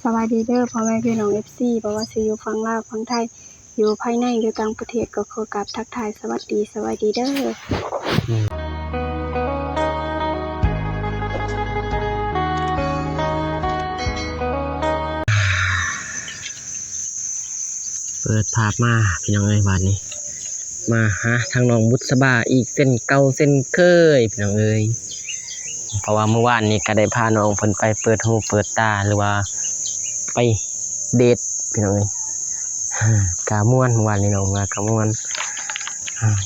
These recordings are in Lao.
ສະບາຍດີເດີພໍ່ແມ່ພີ່ນ້ອງເອັຟຊີ ບໍ່ວ່າຊິຢູ່ຝັ່ງລາວ ຝັ່ງໄທ ຢູ່ພາຍໃນ ຢູ່ຕ່າງປະເທດ ກໍຂໍກາບທັກທາຍສະຫວັດດີ ສະບາຍດີເດີ. ເປີດພາບມາພີ່ນ້ອງເອີຍ ບາດນີ້ ມາຫາທາງນ້ອງບຸດສະບາອີກເຊັ່ນເກົ່າເຊັ່ນເຄີຍພີ່ນ້ອງເອີຍ. ເພາະວ່າມື້ວານນີ້ກໍໄດ້ພານ້ອງເພິ່ນໄປເປີດຫູເປີດຕາ ຫຼືວ່າໄປເດດພີ່ນ້ອງເອີຍ. ກະມ່ວນ ມື້ວານນີ້ນ້ອງວ່າກະມ່ວນ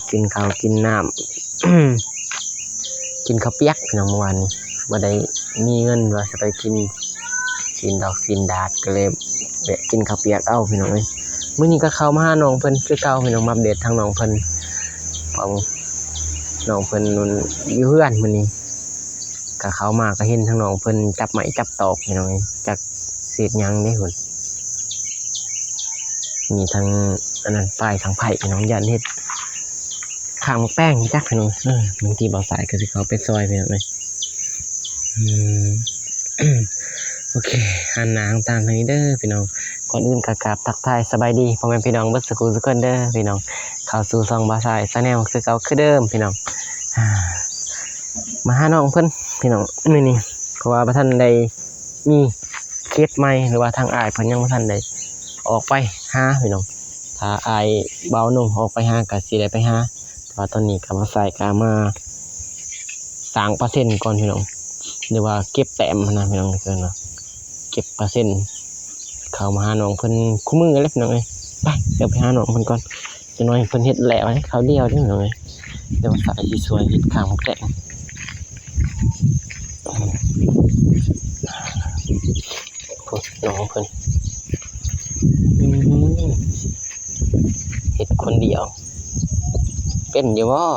ກິນເຂົ້າກິນນ້ຳ ກິນເຂົ້າປຽກພີ່ນ້ອງ ມື້ວານນີ້ບໍ່ໄດ້ມີເງິນວ່າຊິໄປກິນຊີ້ນດອກຊີ້ນດາດ ກໍເລີຍແວະກິນເຂົ້າປຽກເອົາພີ່ນ້ອງເອີຍ. ມື້ນີ້ກໍເຂົ້າມາຫານ້ອງເພິ່ນຄືເກົ່າພີ່ນ້ອງ ມາອັບເດດທາງນ້ອງເພິ່ນ ເພາະນ້ອງເພິ່ນຢູ່ເຮືອນມື້ນີ້ ກໍເຂົ້າມາກໍເຫັນທາງນ້ອງເພິ່ນຈັບໄມ້ຈັບຕອກພີ່ນ້ອງເອີຍ ຈັກເຮັດຫຍັງເດ້ພຸ້ນ. ມີທັງອັນນັ້ນ ຟາຍທັງໄຜ່ພີ່ນ້ອງ ຢ້ານເຮັດຂ້າງໝາກແຕງຈັກພີ່ນ້ອງ. ເອີ ບາງທີບ່າວສາຍກໍຊິເຂົ້າໄປຊ່ອຍພີ່ນ້ອງເອີຍ. ອືມ ໂອເຄ ຫັນໜ້າທາງນີ້ເດີພີ່ນ້ອງ. ກ່ອນອື່ນກໍກາບທັກທາຍສະບາຍດີພໍ່ແມ່ພີ່ນ້ອງເບິດສູ່ຜູ້ສູ່ຄົນເດີພີ່ນ້ອງ ເຂົ້າສູ່ຊ່ອງບ່າວສາຍ Channel ຄືເກົ່າຄືເດີມພີ່ນ້ອງ. ມາຫານ້ອງເພິ່ນພີ່ນ້ອງມື້ນີ້ ເພາະວ່າບໍ່ທັນໄດ້ມີເຂດໃໝ່ ຫຼືວ່າທາງອ້າຍເພິ່ນຍັງບໍ່ທັນໄດ້ອອກໄປຫາພີ່ນ້ອງ. ຖ້າອ້າຍບ່າວໜຸ່ມອອກໄປຫາກໍຊິໄດ້ໄປຫາ ແຕ່ວ່າຕອນນີ້ກໍມາໃສ່ ກໍມາສ້າງເປີເຊັນກ່ອນພີ່ນ້ອງ ຫຼືວ່າເກັບແຕ້ມຫັ້ນນະພີ່ນ້ອງ ເອີ້ນວ່າເກັບເປີເຊັນ. ເຂົ້າມາຫານ້ອງເພິ່ນຄູ່ມື້ແຫຼະພີ່ນ້ອງເອີຍ. ໄປ ດຽວໄປຫານ້ອງເພິ່ນກ່ອນ ຈັກໜ້ອຍເພິ່ນເຮັດແລ້ວ ເຂົ້າດຽວເດີພີ່ນ້ອງເອີຍ. ດຽວສາຍຊິຊ່ວຍເຮັດຂ້າງໝາກແຕງ ໂອ້ ນ້ອງເພິ່ນ ອືມ ເຮັດຄົນດຽວ ເປັນຢູ່ບໍ່?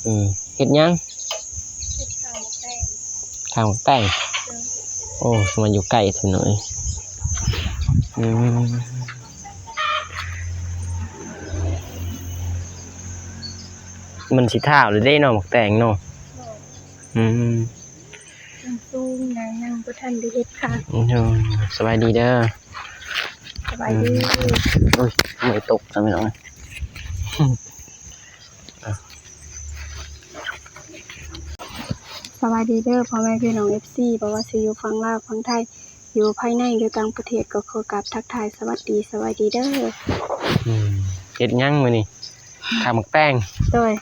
ອືມ ເຮັດຫຍັງ? ເຮັດຂ້າງໝາກແຕງ ຂ້າງໝາກແຕງ. ໂອ້ ສະມາຢູ່ໃກ້ຊັ້ນເນາະ. ອືມ ມັນຊິທ້າວແລ້ວເດ້ເນາະ ໝາກແຕງເນາະ. ອືມ ມັນສູງນະ ຍັງບໍ່ທັນໄດ້ເຮັດຄັກ. ໂອ້ ສະບາຍດີເດີ. ສະບາຍດີ. ອືມ ໂອ້ຍ ໄມ້ຕົກຊັ້ນເນາະ. ສະບາຍດີເດີພໍ່ແມ່ພີ່ນ້ອງເອັຟຊີ ບໍ່ວ່າຊິຢູ່ຝັ່ງລາວ ຝັ່ງໄທ ຢູ່ພາຍໃນ ຢູ່ຕ່າງປະເທດ ກໍຂໍກາບທັກທາຍສະຫວັດດີ ສະບາຍດີເດີ. ອືມ ເຮັດຫຍັງມື້ນີ້? ຂ້າງໝາກແຕງ. ໂດຍ.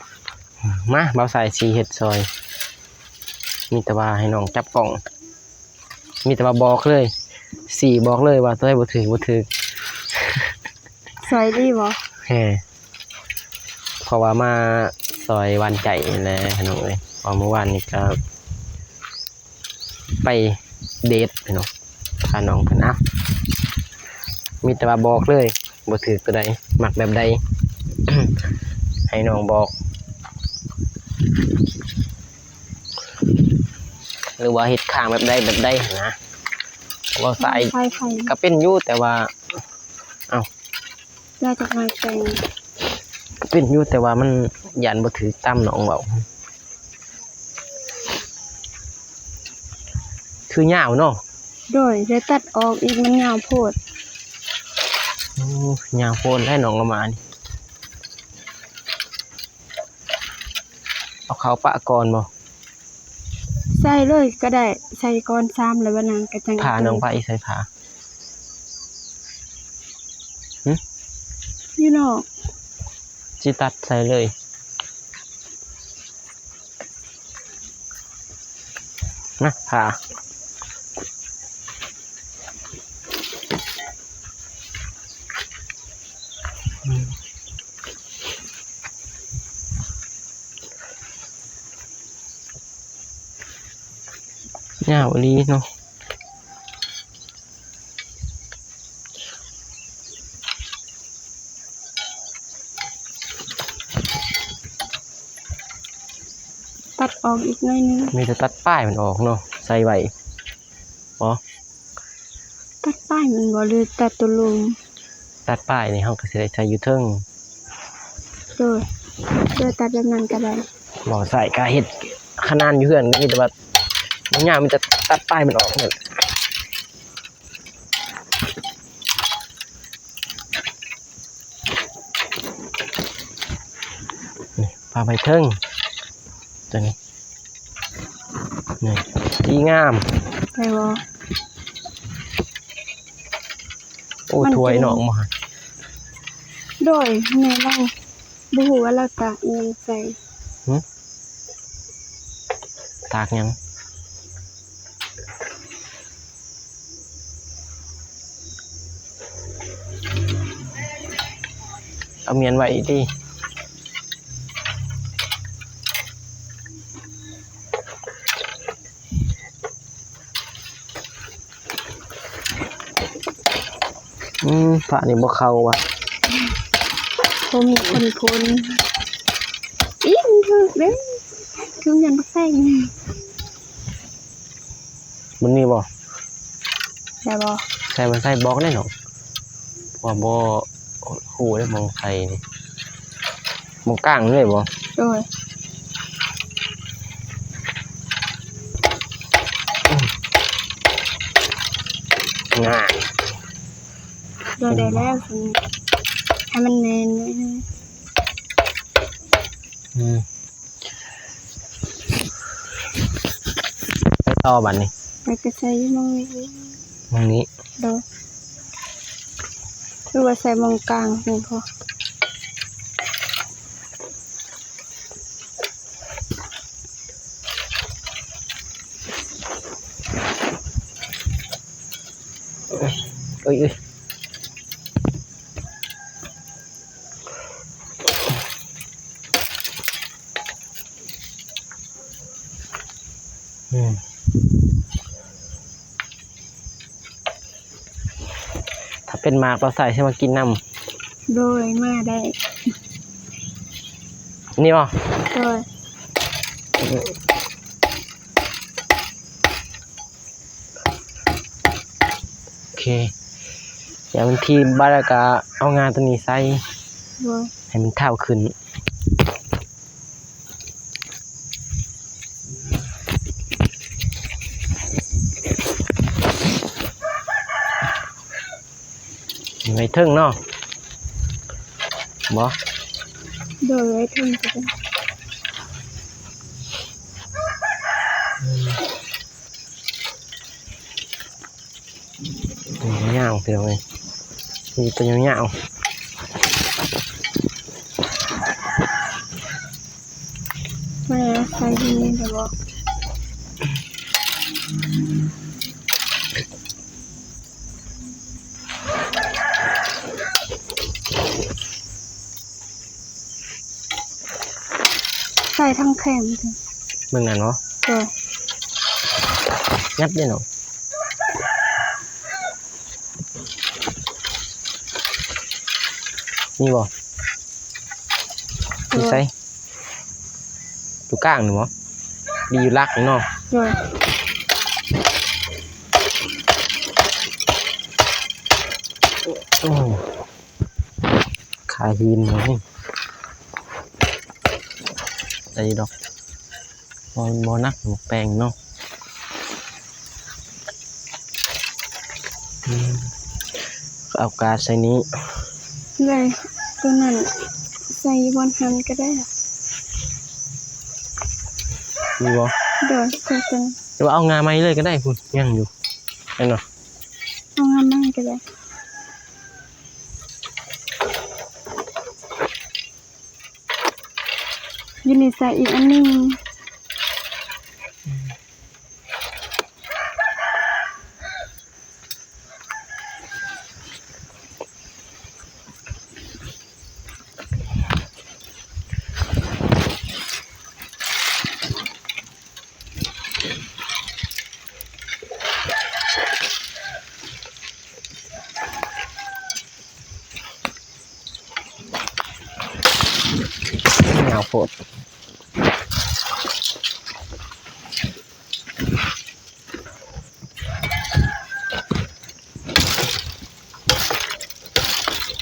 ມາ ບ່າວສາຍຊິເຮັດຊ່ອຍ ມີແຕ່ວ່າໃຫ້ນ້ອງຈັບກ້ອງ ມີແຕ່ວ່າບອກເລີຍ ຊີ້ບອກເລີຍວ່າໂຕໃດບໍ່ຖືກ ບໍ່ຖືກ. ຊ່ອຍດີບໍ່? ແຮ ເພາະວ່າມາຊ່ອຍຫວານໃຈແຫຼະພີ່ນ້ອງເອີຍ. ເພາະມື້ວານນີ້ກໍໄປເດດພີ່ນ້ອງ ພານ້ອງເພິ່ນ ເອົາ ມີແຕ່ວ່າບອກເລີຍ ບໍ່ຖືກໂຕໃດ ມັກແບບໃດ ໃຫ້ນ້ອງບອກ ຫຼືວ່າເຮັດຂ້າງແບບໃດແບບໃດຫັ້ນນະ. ເວົ້າສາຍ ໄປໄປ ກໍເປັນຢູ່ ແຕ່ວ່າ ເອົ້າ ແລ້ວຈັກໜ້ອຍແຕ່ງ ກໍເປັນຢູ່ ແຕ່ວ່າມັນຢ້ານບໍ່ຖືກຕາມນ້ອງເວົ້າ. ຄືຍາວເນາະ. ໂດຍ ແລ້ວຕັດອອກອີກ ມັນຍາວໂພດ. ໂອ້ ຍາວໂພດແລ້ວນ້ອງເອົາມານີ້. ເອົາເຂົ້າປະກ່ອນບໍ່? ໃສ່ເລີຍກໍໄດ້ ໃສ່ກ່ອນຊາມ ແລ້ວບາດນັ້ນກໍຈັ່ງ ພານ້ອງໄປໃສ່ພາ. ຫຶ? ຢູ່ນອກ. ຊິຕັດໃສ່ເລີຍ. ນະ ພາ ຍາວອີ່ຫຼີເນາະ. ຕັດອອກອີກໜ້ອຍໜຶ່ງ. ມີແຕ່ຕັດປາຍມັນອອກເນາະ ໃສ່ໄວ້. ບໍ່ ຕັດປາຍມັນບໍ່ ຫຼືຕັດຕົວລຸ່ມ? ຕັດປາຍນີ້ເຮົາກໍຊິໄດ້ໃສ່ຢູ່ເທິງ. ໂດຍ ໂດຍ ຕັດແບບນັ້ນກໍໄດ້. ບໍ່ ໃສ່ກໍເຮັດຂະໜານຢູ່ເຮືອນ ກໍມີແຕ່ວ່າ ຍາວມີແຕ່ຕັດປາຍມັນອອກນັ້ນ. ປາໄມ້ເທິງ ຕົວນີ້ ນີ້ ດີງາມ ໄດ້ບໍ່? ໂອ້ ຖ້ວຍນ້ອງບໍ່ຫັ້ນ? ໂດຍ ແມ່ລາວ ບໍ່ຮູ້ວ່າລາວຕາກອີ່ຫຍັງໃສ່. ຫຶ? ຕາກຫຍັງ? ເອົາມ້ຽນໄວ້ອີກຕິ. ອືມ ຝານີ້ບໍ່ເຂົ້າວ່າ ບໍ່ມີຄົນຄົນ. ອີ ມັນຖືກເດ້ ຄືມັນບໍ່ໃສ່. ບາດນີ້ບໍ່ ໄດ້ບໍ່? ໃສ່ບໍ່ໃສ່ບອກແນ່ເນາະ ເພາະວ່າບໍ່ຮູ້ເດ້ ໝ່ອງໃສ່ນີ້ ໝ່ອງກາງເລີຍບໍ່? ໂດຍ ງ່າຍ ໂດຍ ໄດ້ແລ້ວ ໃຫ້ມັນແໜ້ນໜ້ອຍໜຶ່ງ. ອືມ ໄປຕໍ່ບາດນີ້ ໄປກະໃສ່ໝ່ອງນີ້ ໝ່ອງນີ້ ໂດຍ ຫຼືວ່າໃສ່ໝ່ອງກາງນີ້ພໍ? ເອີຍ ເອີຍ ອືມ ຖ້າເປັນໝາກປາໄຊຊິມາກິນນຳ. ໂດຍ ມາໄດ້ ນີ້ບໍ່? ໂດຍ. ໂອເຄ ດຽວມັນທີບາດ ແລ້ວກະເອົາງາຕົວນີ້ໃສ່ ໂດຍ ໃຫ້ມັນເທົ້າຂຶ້ນ. ໄວ້ເທິງເນາະ ບໍ່? ໂດຍ ໄວ້ເທິງກໍໄດ້. ອືມ ຍາວໆ ພີ່ນ້ອງເອີຍ ມີແຕ່ຍາວໆ. ມາໃສ່ທີ່ນີ້ໄດ້ບໍ່? ໃສ່ທັງແຄມເບິ່ງນັ້ນເນາະ ໂດຍ ຍັບເດ້ເນາະ. ນີ້ບໍ່? ໂດຍ ຢູ່ໃສ? ຢູ່ກາງນີ້ບໍ່? ມີຢູ່ຫຼັກນີ້ເນາະ ໂດຍ. ໂອ້ ຂາຫີນນີ້ ໄດ້ຢູ່ດອກ. ບໍ່ ບໍ່ໜັກໝາກແປງເນາະ. ອືມ ເອົາກາດໃສ່ນີ້ ໄດ້ ຕົວນັ້ນໃສ່ຢູ່ບ່ອນຫັ້ນກໍໄດ້. ມີບໍ່? ໂດຍ ໃສ່ຕົວນັ້ນ ຫຼືວ່າເອົາງາໃໝ່ເລີຍກໍໄດ້ ພຸ້ນ ຍັງຢູ່ ແມ່ນບໍ່? ເອົາງາໃໝ່ກໍໄດ້. ຢູ່ນີ້ໃສ່ອີກອັນໜຶ່ງ. ຍາວໂພດ.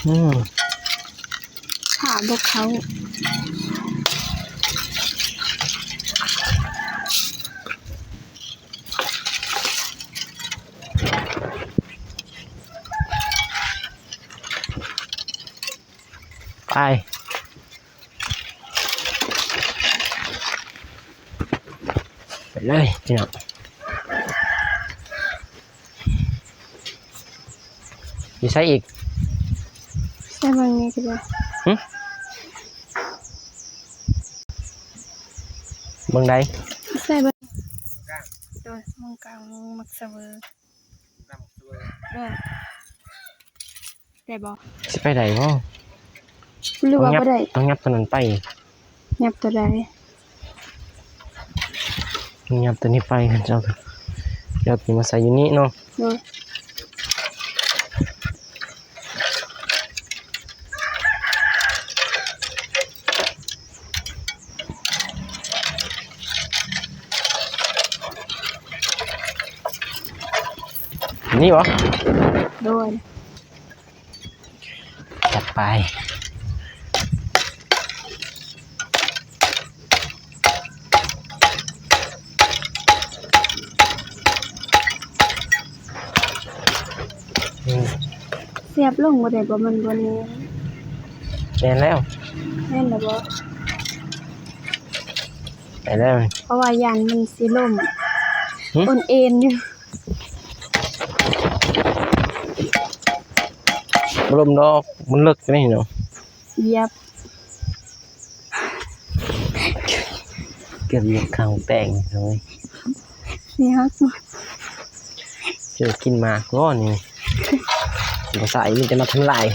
ອືມ ຜ້າບໍ່ເຂົ້າ. ໄປ. ເລີຍພີ່ນ້ອງ. ຢູ່ໃສອີກ? ໃສ່ເບິ່ງນີ້ກໍໄດ້. ຫຶ? ເບິ່ງໃດ? ໃສ່ເບິ່ງ ໂດຍ ເບິ່ງກາງໝາກສະເຫວີ. ໂດຍ ໄດ້ບໍ່? ຊິໄປໄດ້ບໍ່? ຫຼືວ່າບໍ່ໄດ້? ຕ້ອງຫຍັບ ຕ້ອງຫຍັບຕົວນັ້ນໄປ. ຫຍັບຕົວໃດ? ຫຍັບຕົວນີ້ໄປ ເຈົ້າ ເຈົ້າເອົາມາໃສ່ຢູ່ນີ້ເນາະ. ໂດຍ. ນີ້ຫວາ? ໂດຍ. ຈັດໄປ. ອືມ ສຽບລົງບໍ່ໄດ້ບໍ່? ມັນບໍ່ແໜ້ນ. ແໜ້ນແລ້ວ. ແໜ້ນແລ້ວບໍ່? ໄປແລ້ວ. ເພາະວ່າຢ້ານມັນຊິລົ້ມ. ຫຶ? ໂອນເອນຢູ່. ບໍ່ລົ້ມດອກ ມັນເລິກນີ້ເນາະ. ຢຽບ ເກືອບຢຽບຂ້າງແປ້ງເລີຍ. ຊິຫັກໝົດ. ເຈົ້າກິນໝາກບໍ່ນີ້? ບໍ່ໃສ່ ມີແຕ່ມາທຳລາຍ.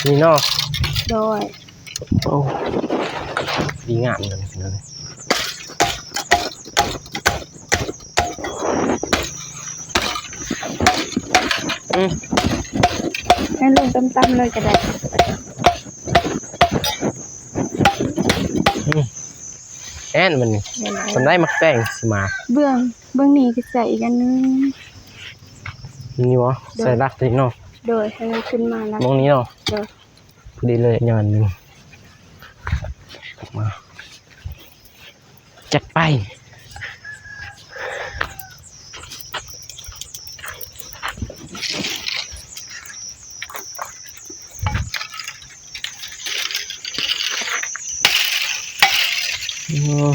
ນີ້ເນາະ. ໂດຍ. ໂອ້ ດີງາມເລີຍພີ່ນ້ອງ. ອືມ ໃຫ້ລົງຕ່ຳໆເລີຍກໍໄດ້. ອືມ ແອນມັນນີ້ ແມ່ນແລ້ວ. ສ່ຳໃດໝາກແຕງຊິມາ ເບື້ອງ ເບື້ອງນີ້ກໍໃສ່ອີກອັນໜຶ່ງ. ນີ້ຫວາ? ໂດຍ. ໃສ່ຫຼັກຕົວນີ້ເນາະ. ໂດຍ ໃຫ້ມັນຂຶ້ນມາຫຼັກ ໝ່ອງນີ້ເນາະ. ໂດຍ. ພໍດີເລີຍ ຍ້ອນໜຶ່ງ ມາ ຈັດໄປ. ໂອ້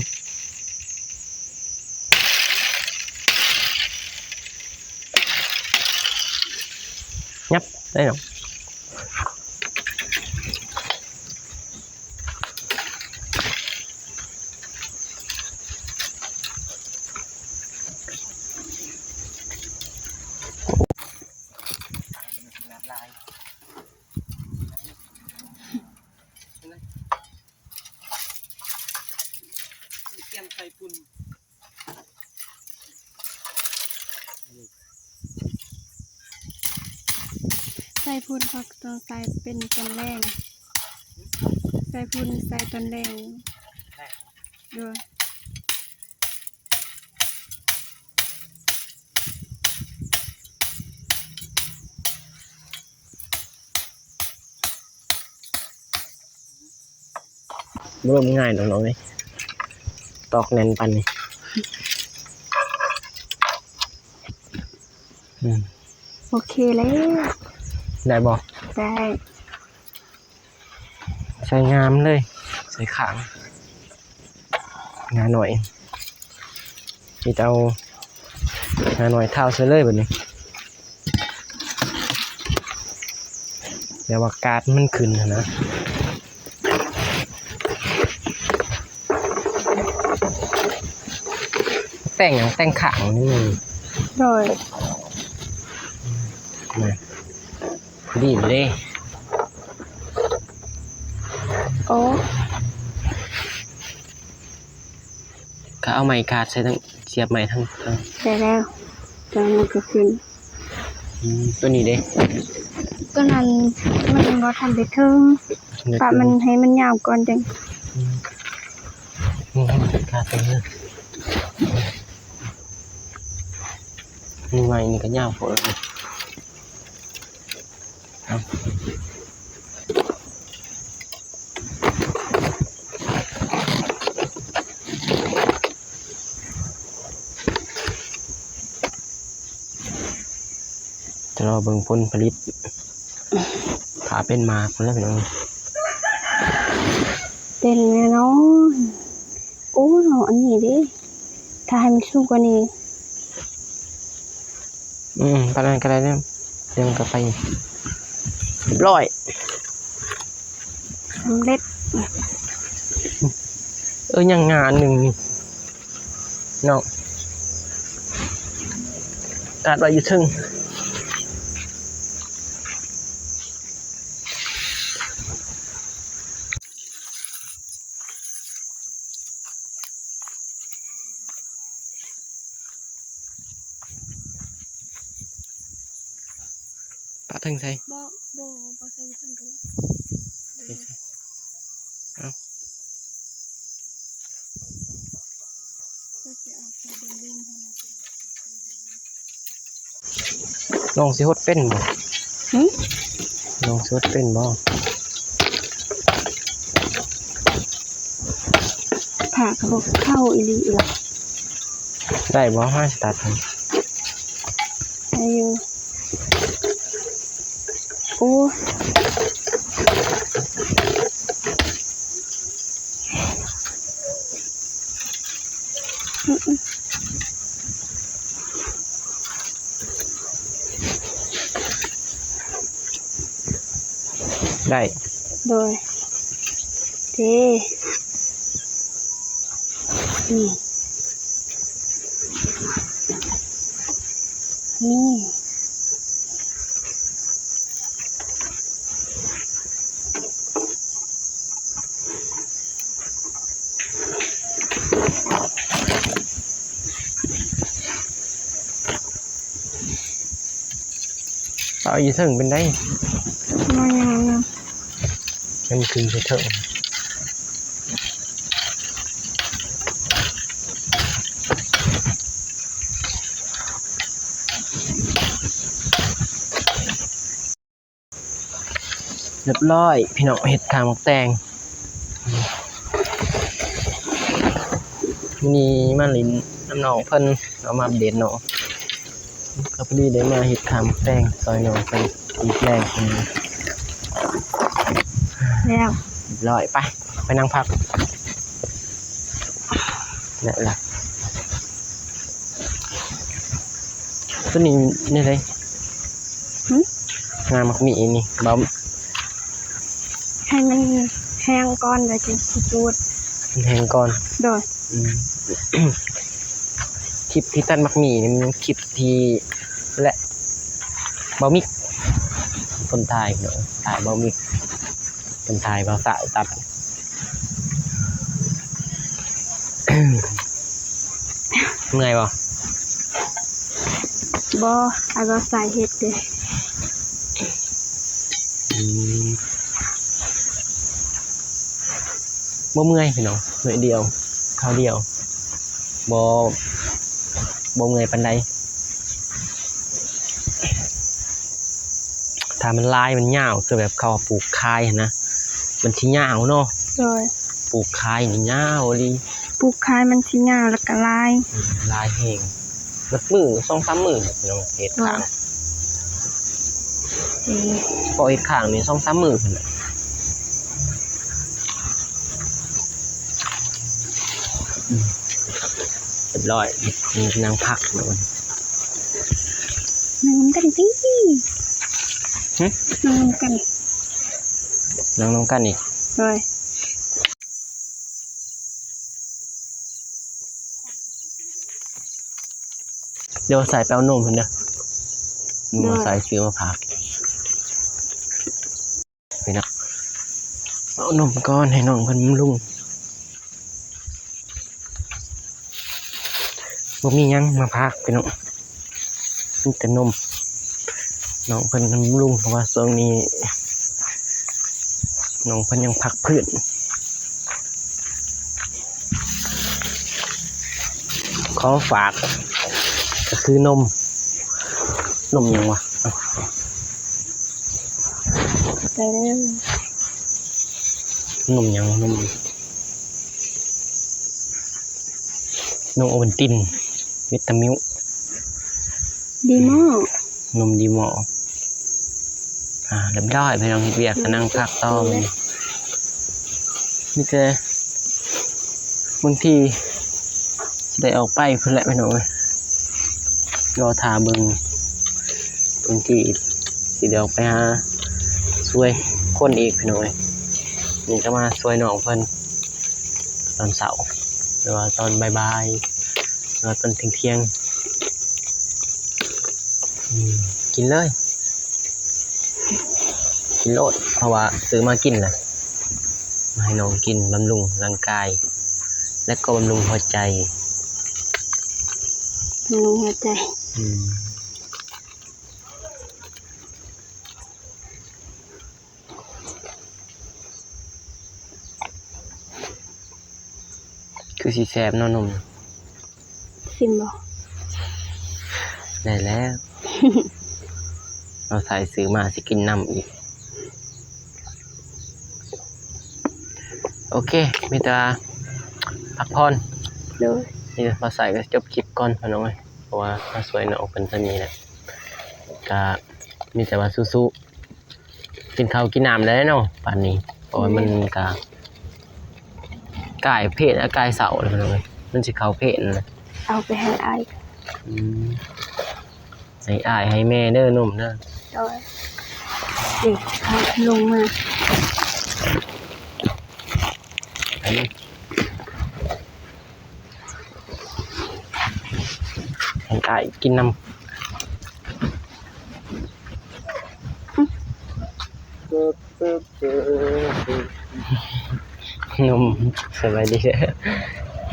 ຫຍັບໄດ້ເນາະ. ກຽມໃສ່ຝຸ່ນ ໃສ່ຝຸ່ນ ເຂົາຕ້ອງໃສ່ເປັນຕອນແລງ ໃສ່ຝຸ່ນໃສ່ຕອນແລງ. ໂດຍ. ບໍ່ລົມງ່າຍດອກນ້ອງເອີຍ ຕອກແໜ້ນປານນີ້. ອືມ ໂອເຄແລ້ວ. ໄດ້ບໍ່? ໄດ້. ໃສ່ງາມເລີຍ ໃສ່ຂ້າງ ງາໜ້ອຍ ມີແຕ່ເອົາງາໜ້ອຍທ້າວໃສ່ເລີຍບາດນີ້ ແບບວ່າກາດມັນຂຶ້ນຫັ້ນນະ. ແຕ່ງຫຍັງ? ແຕ່ງຂ້າງນີ້. ໂດຍ. ນະ ພໍດີເດ້. ໂອ້ ກໍເອົາໄມ້ກາດໃສ່ທັງ ສຽບໄມ້ທັງ ທັງ ໃສ່ແລ້ວ ແຕ່ມັນກໍຂຶ້ນ. ອືມ ຕົວນີ້ເດ້? ຕົວນັ້ນມັນບໍ່ທັນໄດ້ເຖິງ ປະມັນໃຫ້ມັນຍາວກ່ອນຈັ່ງ. ອືມ ນີ້ກາດຕົວນີ້ ນີ້ໄມ້ນີ້ກໍຍາວໂພດ. ເອົາ ຈະລໍເບິ່ງຜົນຜະລິດ ຖ້າເປັນໝາກພຸ້ນແຫຼະພີ່ນ້ອງ. ເປັນແນ່ນອນ. ໂອ້ ເນາະ ອັນນີ້ເດ້ ຖ້າໃຫ້ມັນສູງກວ່ານີ້. ອືມ ປານນັ້ນກໍໄດ້ແລ້ວ ດຽວມັນກໍໄປ. ຮຽບຮ້ອຍ. ສຳເລັດ. ເອີ ຍັງງາອັນໜຶ່ງນີ້ເນາະ ກາດໄວ້ຢູ່ເທິງ. ປະເທິງໃສ? ບໍ່ ບໍ່ ບໍ່ໃສ່ເທິງກໍໄດ້. ເອົາ ນ້ອງຊິຫົດເປັນບໍ່? ຫື? ນ້ອງຊິຫົດເປັນບໍ່? ຜ້າກໍບໍ່ເຂົ້າອີ່ຫຼີລະ. ໄດ້ບໍ່? ມາຊິຕັດໃຫ້. ໄດ້ຢູ່. ໂອ້. ໄດ້. ໂດຍ. ເດ້. ນີ້ ນີ້. ເອົາຢູ່ເທິງເປັນໄດ? ບໍ່ຫຍັງນະ ມັນຂຶ້ນໄປເທິງ. ຮຽບຮ້ອຍພີ່ນ້ອງ ເຮັດຂາໝາກແຕງ. ມື້ນີ້ມາຫຼິ້ນນຳນ້ອງເພິ່ນ ເອົາມາອັບເດດນ້ອງ ກໍພໍດີໄດ້ມາເຮັດຂາໝາກແຕງຊ່ອຍນ້ອງເພິ່ນອີກແລງ. ແລ້ວ ຮຽບຮ້ອຍ ໄປ ໄປນັ່ງພັກ. ແລ້ວລະ ຕົວນີ້ແນວໃດ? ຫື? ງາໝາກມີ່ນີ້ ເບົາ ໃຫ້ມັນແຫ້ງກ່ອນ ແລ້ວຈຶ່ງຊິຈູດ. ມັນແຫ້ງກ່ອນ? ໂດຍ. ອືມ ຄລິບທີ່ຕັດໝາກມີ່ນີ້ ມັນຄລິບທີ່ ແລະ ເບົາມິກ ຄົນຖ່າຍເນາະ ຖ່າຍເບົາມິກ ເພິ່ນຖ່າຍເບົາສາວຕັດ. ເມື່ອຍບໍ່? ບໍ່ ອ້າຍບໍ່ໃສ່ເຮັດເດ້. ອືມ ບໍ່ເມື່ອຍພີ່ນ້ອງ ໜ້ອຍດຽວ ຄາວດຽວ ບໍ່ ບໍ່ເມື່ອຍປານໃດ. ຖ້າມັນຫຼາຍມັນຍາວ ຄືແບບເຂົາປູກຂາຍຫັ້ນນະ ມັນຊິຍາວເນາະ. ໂດຍ. ປູກຂາຍນີ້ຍາວອີ່ຫຼີ. ປູກຂາຍມັນຊິຍາວ ແລ້ວກໍຫຼາຍ. ອືມ ຫຼາຍແຮງ ເບິດມື້ ສອງສາມມື້ພີ່ນ້ອງ ເຮັດຂາງ. ໂດຍ. ເພາະເຮັດຂາງນີ້ສອງສາມມື້ພຸ້ນແຫຼະ. ອືມ ຮຽບຮ້ອຍ ນັ່ງພັກເນາະ. ນັ່ງນຳກັນຕິ. ຫຶ? ນັ່ງນຳກັນ. ນັ່ງນຳກັນອີກ. ໂດຍ. ດຽວສາຍໄປເອົານົມພຸ້ນເດີ. ໂດຍ. ສາຍຊື້ມາຝາກ. ພີ່ນ້ອງ ເອົານົມກ່ອນໃຫ້ນ້ອງເພິ່ນບຳລຸງ. ບໍ່ມີຫຍັງມາຝາກພີ່ນ້ອງ ມີແຕ່ນົມ ນ້ອງເພິ່ນບຳລຸງ ເພາະວ່າຊ່ວງນີ້ນ້ອງເພິ່ນຍັງພັກພື້ນ. ຂອງຝາກກໍຄືນົມ. ນົມຫຍັງວະ? ໄປເລີຍ. ນົມຫຍັງ? ນົມ ນົມໂອວັນຕິນ ວິດຕາມິວ ດີມໍ ນົມດີມໍ. ອ່າ ຮຽບຮ້ອຍ ໄປນອນເຮັດວຽກ ກະນັ່ງພັກຕໍ່. ມີແຕ່ບາງທີຊິໄດ້ອອກໄປພຸ້ນແຫຼະພີ່ນ້ອງເອີຍ ລໍຖ້າເບິ່ງບາງທີຊິໄດ້ອອກໄປຫາຊ່ວຍຄົນອີກພີ່ນ້ອງເອີຍ. ນີ້ກໍມາຊ່ວຍນ້ອງເພິ່ນຕອນເຊົ້າ ຫຼືວ່າຕອນບ່າຍໆ ຫຼືວ່າຕອນທ່ຽງໆ. ອືມ ກິນເລີຍ ກິນໂລດ ເພາະວ່າຊື້ມາກິນແຫຼະ ມາໃຫ້ນ້ອງກິນ ບຳລຸງຮ່າງກາຍ ແລະກໍບຳລຸງຫົວໃຈ ບຳລຸງຫົວໃຈ. ອືມ ຄືຊິແຊບເນາະນົມ. ຊິມບໍ່? ໄດ້ແລ້ວ ເອົາໃສ່ຊື້ມາຊິກິນນຳອີກ. ໂອເຄ ມີແຕ່ວ່າພັກຜ່ອນ. ໂດຍ ນີ້ບ່າວສາຍກໍຈົບຄລິບກ່ອນພີ່ນ້ອງເອີຍ ເພາະວ່າມາຊ່ວຍນ້ອງເພິ່ນສ່ຳນີ້ແຫຼະ ກໍມີແຕ່ວ່າສູ້ໆ ກິນເຂົ້າກິນນ້ຳໄດ້ເນາະບາດນີ້ ເພາະວ່າມັນ ແມ່ນ ກະກາຍເພນ ອາ ກາຍເຊົ້າແລ້ວພີ່ນ້ອງເອີຍ ມັນຊິເຂົ້າເພນນະ. ເອົາໄປໃຫ້ອ້າຍ. ອືມ ໃຫ້ອ້າຍໃຫ້ແມ່ເດີ ນົມເດີ. ໂດຍ ນີ້ເອົາລົງມາ. ໃຫ້ອ້າຍກິນນຳ. ນົມ ສະບາຍດີເດີ.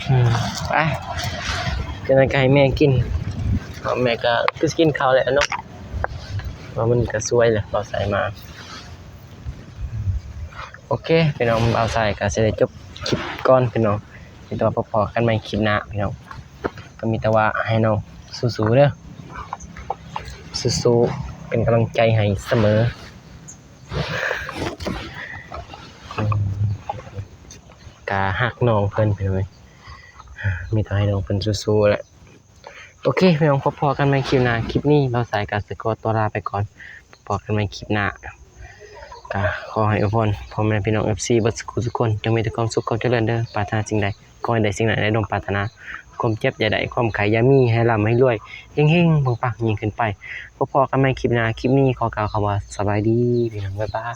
ອືມ ໄປ ຈັ່ງໃດກໍໃຫ້ແມ່ກິນ ເພາະແມ່ກໍຄືຊິກິນເຂົ້າແລ້ວເນາະ ເພາະມັນກໍສວຍແລ້ວ ບ່າວສາຍມາ. ໂອເຄພີ່ນ້ອງ ບ່າວສາຍກໍຊິໄດ້ຈົບຄລິບກ່ອນພີ່ນ້ອງ ມີແຕ່ວ່າພໍ້ກັນໃໝ່ຄລິບໜ້າພີ່ນ້ອງ. ກໍມີແຕ່ວ່າໃຫ້ນ້ອງສູ້ໆເດີ ສູ້ໆ ເປັນກຳລັງໃຈໃຫ້ສະເໝີ. ອືມ ກະຮັກນ້ອງເພິ່ນພີ່ນ້ອງເອີຍ ມີແຕ່ໃຫ້ນ້ອງເພິ່ນສູ້ໆແຫຼະ. ໂອເຄພີ່ນ້ອງ ພໍ້ກັນໃໝ່ຄລິບໜ້າ ຄລິບນີ້ບ່າວສາຍກໍຊິຂໍຕົວລາໄປກ່ອນ ພໍ້ກັນໃໝ່ຄລິບໜ້າ. ກໍຂໍໃຫ້ອວຍພອນພໍ່ແມ່ພີ່ນ້ອງ ເອັຟຊີ ເບິດສູ່ຜູ້ສູ່ຄົນ ຈົ່ງມີແຕ່ຄວາມສຸກຄວາມຈະເລີນເດີ ປາດຖະໜາສິ່ງໃດ ຂໍໃຫ້ໄດ້ສິ່ງນັ້ນ ໃນສົມປາດຖະໜາ ຄວາມເຈັບຢ່າໄດ້ ຄວາມໄຂ້ຢ່າມີ ໃຫ້ລ່ຳໃຫ້ລວຍ ເຮັງໆ ປັງໆ ຍິ່ງຂຶ້ນໄປ. ພໍ້ກັນໃໝ່ຄລິບໜ້າ ຄລິບນີ້ຂໍກ່າວຄຳວ່າ ສະບາຍດີພີ່ນ້ອງ ບາຍບາຍ.